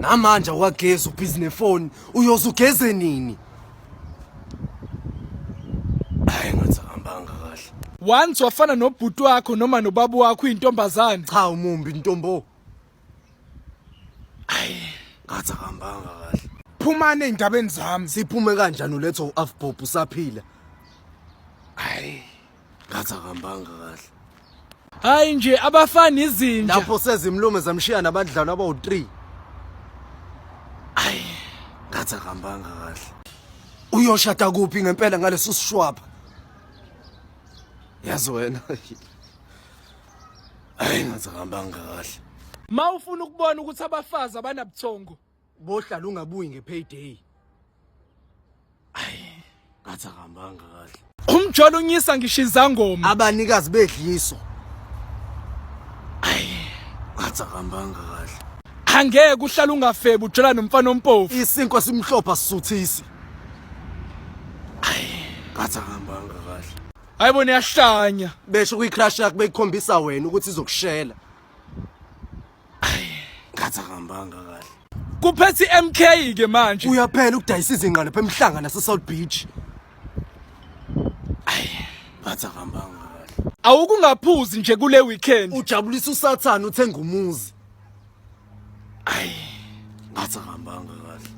Namanje awukagezi ubhizi nefoni, uyoze ugeze nini? Hayi ngathi akahambanga kahle. Once wafana nobhuti wakho noma nobaba wakho uyintombazane. Cha umumbi ntombo. Ayi ngathi akahambanga kahle. Phumani ey'ndabeni zami. Siphume kanjani uletha u-Afbob usaphila? Hayi. Ngathi akahambanga kahle. Hayi nje abafana izinja. Lapho sezimlume zamshiya nabadlali abawu-3. Ayi ngathi akahambanga kahle. Uyoshada kuphi ngempela ngaleso sishwapha? Yazi wena. Ayi ngathi akahambanga kahle. Ma ufuna ukubona ukuthi abafazi abanabuthongo. Bohlala ungabuyi nge-payday. Ayi ngathi akahambanga kahle. Umjolo unyisa ngisho izangoma. Abanikazi bedliso. Ayi ngathi akahambanga kahle. Angeke uhlale ungafebi ujola nomfana ompofu. Isinkwa simhlophe asisuthisi. Ayi ngathi akahambanga kahle. Hayibo niyahlanya. Besho kwi-crush yakho beyikhombisa wena ukuthi izokushela. Ngathi akahambanga kahle. Kuphethe iMK ke manje. Uyaphela ukudayisa izinqa lapha emhlanga nase South Beach. Ngathi akahambanga kahle. Awukungaphuzi nje kule weekend. Ujabulisa uSathane uthenga umuzi. Ayi ngathi akahambanga kahle.